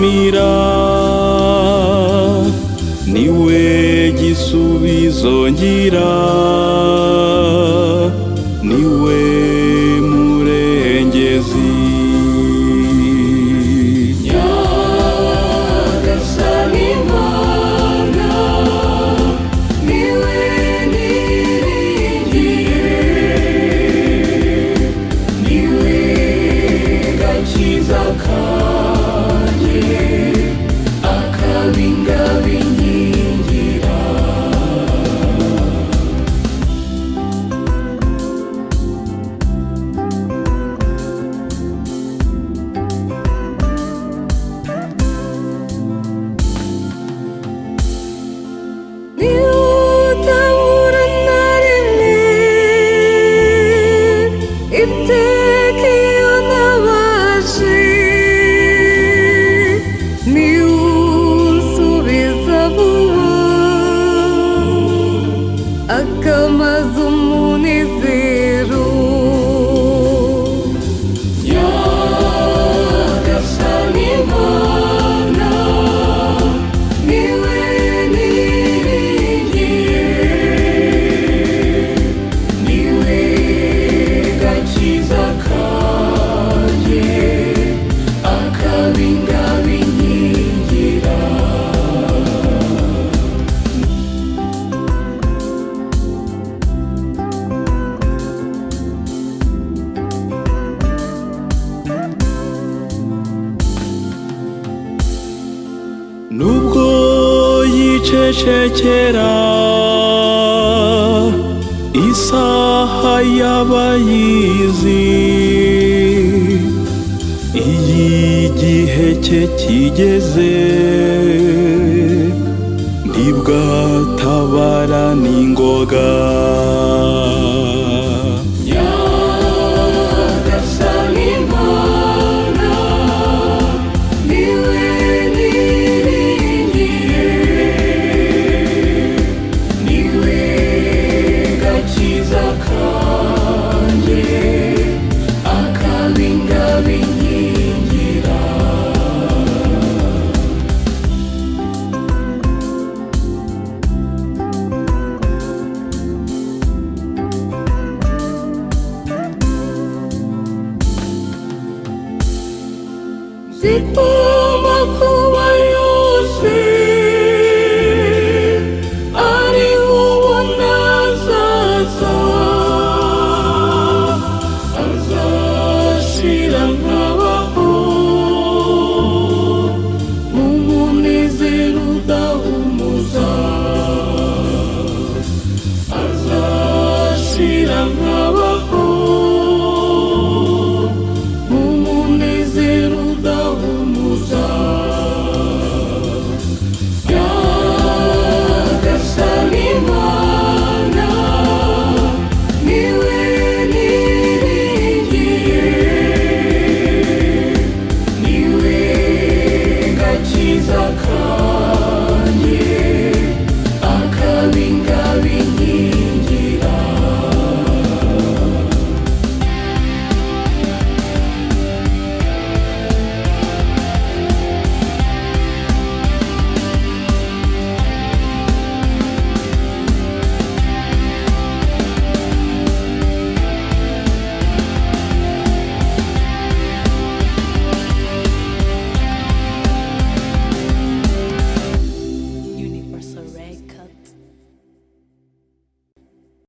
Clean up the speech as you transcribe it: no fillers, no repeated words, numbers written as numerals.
ndamira, niwe gisubizo ngira, niwe murengezi. Nyagasani Mana, niwe niringiye, niwe gakiza kanjye, akabingabinkingira. Niutabura na rimwe iteka iyo nabaje, niwunsubiza vuba akamaze umunezero. Nyagasani Mana, niwe niringiye, niwe gakiza kanjye, akabingabinkingira. Nubwo yicecekera isaha y'abayizi, iyi igihe cye kigeze ntibwatabara n'ingoga. Nyagasani Mana, niwe niringiye, niwe gakiza kanjye, akabingabinkingira. Zituma kuba yose ari ubona azaza, Azashira nkabaho mu munezero udahumuza, azashira nkabaho mu munezero udahumuza. Nyagasani Mana, niwe niringiye, niwe gakiza.